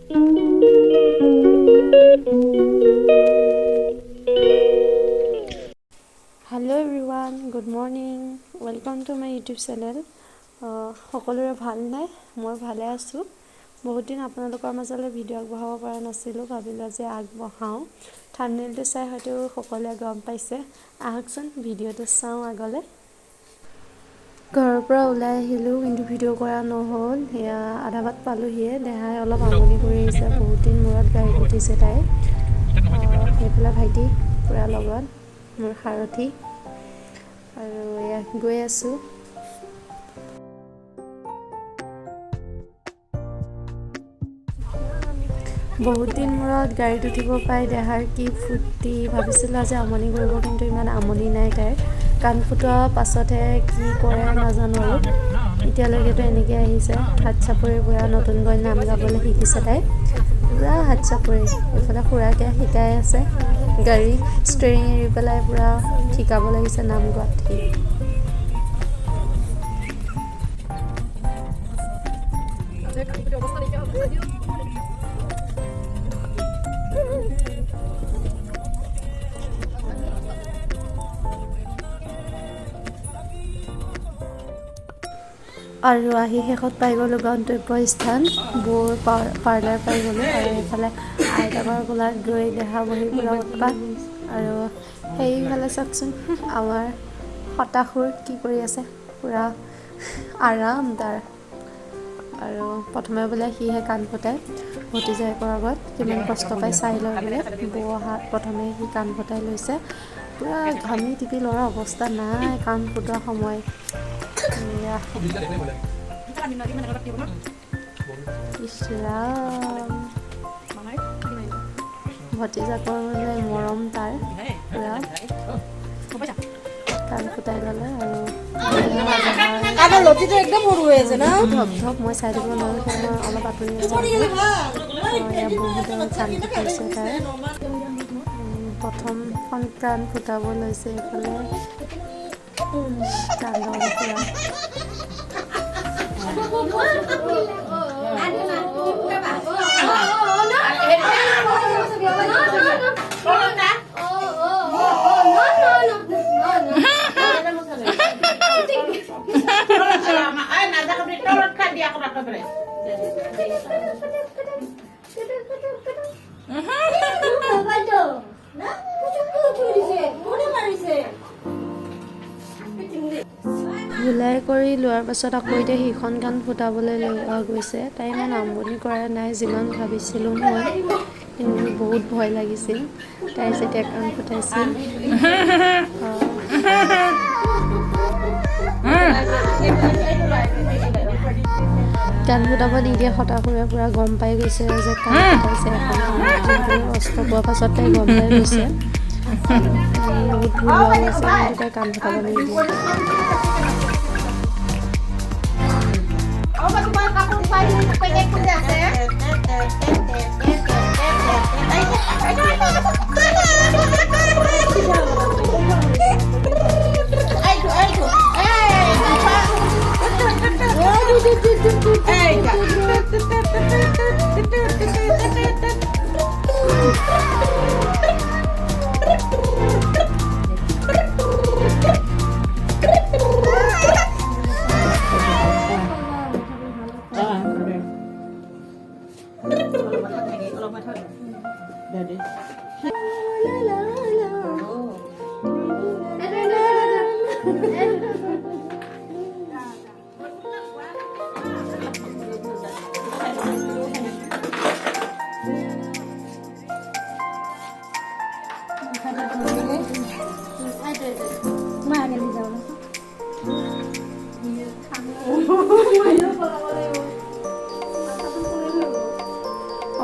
Hello everyone, good morning, welcome to my YouTube channel. সকলোৰে ভালনে? মই ভালে আছোঁ। বহুত দিন আপোনালোকৰ মাজলৈ ভিডিঅ' আগবঢ়াব পৰা নাছিলোঁ, ভাবিলোঁ যে আগবঢ়াওঁ। থাম্বনেইলটো চাই হয়তো সকলোৱে গম পাইছে। আহকচোন, ভিডিঅ'টো চাওঁ আগলৈ। ঘৰৰ পৰা ওলাই আহিলোঁ, কিন্তু ভিডিঅ' কৰা নহ'ল। সেয়া আধা বাট পালোহিয়ে, দেহাই অলপ আমনি কৰি আহিছে। বহুত দিন মূৰত গাড়ীত উঠিছে তাই। সেইফালে ভাইটি পূৰা লগত, মোৰ সাৰথি। আৰু এয়া গৈ আছোঁ। বহুত দিন মূৰত গাড়ীত উঠিব পাই দেহাৰ কি ফূৰ্তি! ভাবিছিলোঁ আজি আমনি কৰিব, কিন্তু ইমান আমনি নাই তাইৰ। কাণ ফুটোৱা পাছতহে কি কৰে নাজানো আৰু। এতিয়ালৈকেতো এনেকৈ আহিছে। হাত চাপৰি, পূৰা নতুনকৈ নাম গাবলৈ শিকিছে তাই, পূৰা হাত চাপৰি। এইফালে খুৰাকে শিকাই আছে, গাড়ী ষ্টেৰিং এৰি পেলাই পূৰা শিকাব লাগিছে নাম গোৱাত সি। আৰু আহি শেষত পাই গ'লোঁ গন্তব্য স্থান, বৌৰ পাৰ্লাৰ পাই গ'লোঁ। আৰু এইফালে আইতাকৰ কোলাত গৈ দেহা বহি পূৰা উৎপাত। আৰু সেইফালে চাওকচোন, আমাৰ সতাসুৰ কি কৰি আছে, পূৰা আৰাম তাৰ। আৰু প্ৰথমে বোলে সিহে কাণ ফুটাই ভতিজাকৰ আগত, কিমান কষ্ট পাই চাই লয় বোলে। বৌ অহা প্ৰথমে সি কাণ ফুটাই লৈছে। পূৰা ঘামি টিপি ল'ৰা অৱস্থা নাই কাণ ফুটোৱা সময়। এয়া ইছ ৰাম, ভতিজাকৰ মানে মৰম তাৰ। পূৰা কাণ ফুটাই ল'লে। আৰু লতিটো একদম সৰু হৈ আছে ন? ধপ ধপ, মই চাই দিব নোৱাৰোঁ, সেয়ে মই অলপ আঁতৰি আছোঁ। বহুতে কাণ ফুটাইছে তাই। প্ৰথমখন কাণ ফুটাব লৈছে। এইফালে কান্দন পূৰা। ভুলাই কৰি লোৱাৰ পাছত আকৌ এতিয়া সিখন কাণ ফুটাবলৈ লৈ গৈছে। তাই ইমান আমনি কৰা নাই যিমান ভাবিছিলোঁ মই, কিন্তু বহুত ভয় লাগিছিল তাই যেতিয়া কাণ ফুটাইছিল। কাণ ফুটাব নিদিয়ে সতাসুৰে, পূৰা গম পাই গৈছে যে কাণ ফুটাইছে এখন। যিহেতু কষ্ট পোৱাৰ পাছত তাই গম পাই গৈছে বহুত ভুল হোৱা গৈছে, কিন্তু তাই কাণ ফুটাব নিদিয়ে।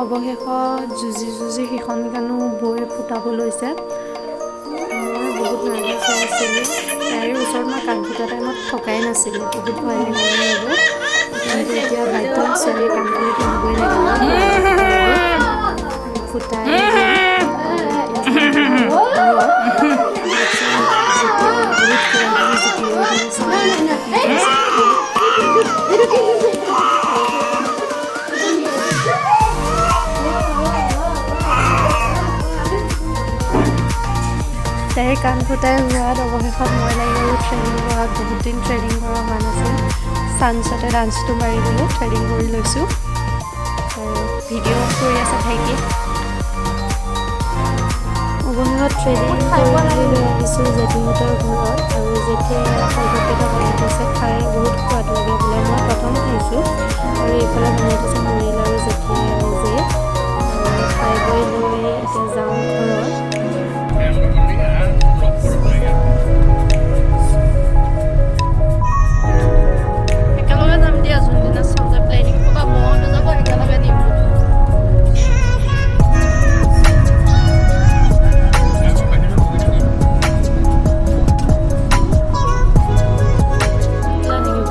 অৱশেষত যুঁজি যুঁজি সিখন কাণো বৌয়ে ফুটাব লৈছে। মই বহুত নাৰ্ভাছ হৈ আছিলোঁ। তাইৰ ওচৰত মই কাণ ফুটা টাইমত থকাই নাছিলোঁ, বহুত ভয় লাগিলে এইবোৰ। কিন্তু এতিয়া বাধ্য, ছোৱালীৰ কাণ ফুলি পিন্ধিবই লাগিব। ফুটাই বহুত কিবা কিবি জুতি। তাইৰ কাণ ফুটাই হোৱাত অৱশেষত মই লাগি গ'লোঁ থ্ৰেডিং কৰাত। বহুত দিন থ্ৰেডিং কৰা হোৱা নাছিল, চান্সতে ডান্সটো মাৰি দিলোঁ, থ্ৰেডিং কৰি লৈছোঁ। আৰু ভিডিঅ' কৰি আছে ভাইটিয়ে। অৱশেষত থ্ৰেডিং কৰি মেলি লৈ আহিছোঁ জেঠীহঁতৰ ঘৰত। আৰু জেঠীয়ে কলপাতকেইটা বনাই থৈছে, খাই বহুত সোৱাদ লাগে বোলে, মই প্ৰথম খাইছোঁ। আৰু এইফালে বনাই থৈছে মুড়ি লাড়ু জেঠীয়ে নিজে। আৰু খাই বৈ লৈ এতিয়া যাওঁ ঘৰত। একেলগে যাম দিয়া, যোনদিনা চবে প্লেনিং ক'বা, মইতো যাব একেলগে দিম।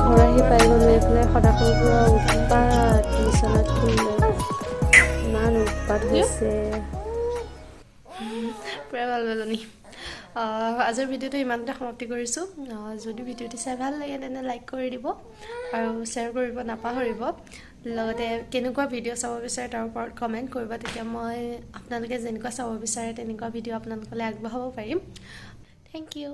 ঘৰ আহি পাই গ'লোঁ। এইফালে সদাশৰ পৰা উৎপাত, বিচনাত শুলে ইমান উৎপাত হৈছে, পূৰা ভাল বেজনী। আজিৰ ভিডিঅ'টো ইমানতে সমাপ্তি কৰিছোঁ। যদি ভিডিঅ'টো চাই ভাল লাগে, তেন্তে লাইক কৰি দিব আৰু শ্বেয়াৰ কৰিব নাপাহৰিব। লগতে কেনেকুৱা ভিডিঅ' চাব বিচাৰে তাৰ ওপৰত কমেণ্ট কৰিব, তেতিয়া মই আপোনালোকে যেনেকুৱা চাব বিচাৰে তেনেকুৱা ভিডিঅ' আপোনালোকলৈ আগবঢ়াব পাৰিম। Thank U.